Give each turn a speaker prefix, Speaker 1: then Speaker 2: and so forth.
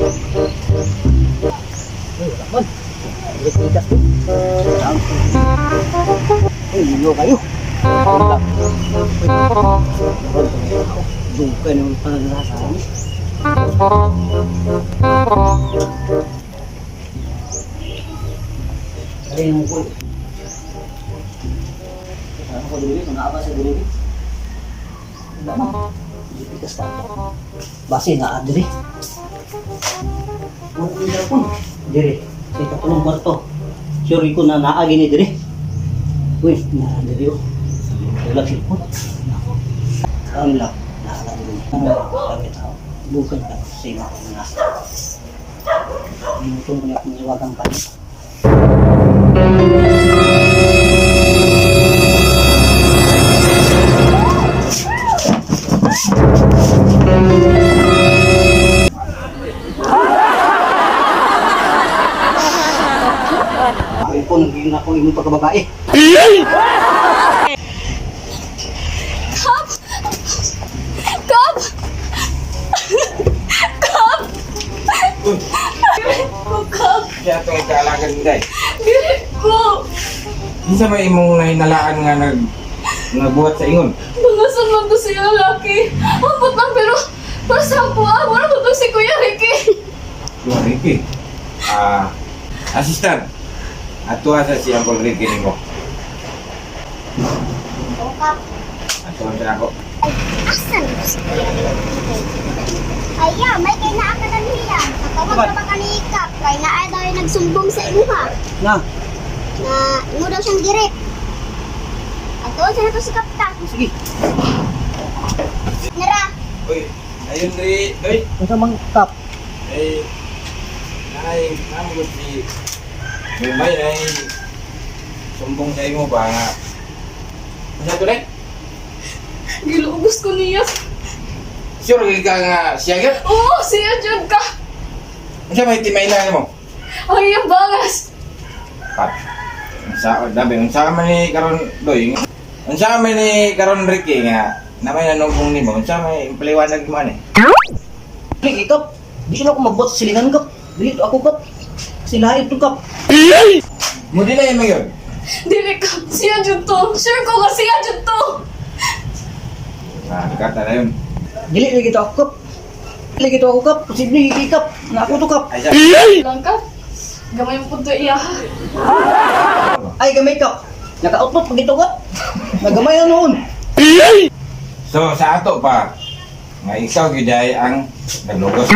Speaker 1: Uy, wala man. Likas ko. Uy, lino kayo. Wala. Uy, dugay naman pala nila sa amin. Ay, yung ko. Ano ko dili? Mga apa sa dili? Wala man. Likas ta. Base na adri. Wala ni po. Diri. Sa ikatulong kwarto. Sure ko na naagi ni diri. Uy, naa diri oh. Wala cellphone. Nako. Kaon lang. Naa diri. Ano, gamit ako. Bukan ka sa imo ko na. Minutong ko na akong iwagang palit. Ay po, naging ako imong pagkababae.
Speaker 2: Kap! Kap! Kap! Ko, Kap!
Speaker 3: Kaya itong kaalagan day.
Speaker 2: Dili ko!
Speaker 3: Kinsa may imong nahinalaan nga nagbuhat sa ingon?
Speaker 2: Bangasan man to siya lalaki. Ambot lang pero para sa ako ah, wala ko to si Kuya Ricky.
Speaker 3: Kuya Ricky. Ah, assistant. Atua sa si Uncle Ricky nimo.
Speaker 4: Kap.
Speaker 3: Atuan sa ako.
Speaker 4: Ay, asan si Kuya Ricky? Ay, ya, may kay naa ka niya. Katawag na ba ka ni Kap? Kay naa daw yung nagsumbong sa imuha.
Speaker 1: Na,
Speaker 4: Na imo daw siyang girip. At doon sa nato si Kapta.
Speaker 1: sige.
Speaker 4: Nara,
Speaker 3: Uy, ayun ri, doy.
Speaker 1: Unsa mang kap?
Speaker 3: Ay, nay, namo si Mumay nay sumbong sa imo ba nga. Unsa to day?
Speaker 2: Giluugos ko niya.
Speaker 3: Sure ka nga siya gyud?
Speaker 2: Oo, siya jud ka.
Speaker 3: Unsa may timay na nimo?
Speaker 2: Ang iyang bangas.
Speaker 3: Pat. Unsa dabi unsa man ni karon doy? Unsa man ni karon Ricky nga namay nanumbong nimo? Unsa may impaliwanag mo ani?
Speaker 1: Dili kap. Di na ako magbuhat sa silingan kap. Dili to ako kap. Kasi lain to kap.
Speaker 3: Mo dili mo yun.
Speaker 2: Dili ka, siya jud to. Sure ko nga siya jud to.
Speaker 3: Ah, kata na yun.
Speaker 1: Dili lagi to ako kap. Dili to ako kap. Posible gigi kap. Na ako to kap.
Speaker 3: Ay, sa.
Speaker 2: Lang ka. Gamay mo to iya.
Speaker 1: Ay gamay kap. Naka-output pag ito kap. Nagamay na noon.
Speaker 3: So sa ato pa nga ikaw gyud ay ang naglugos.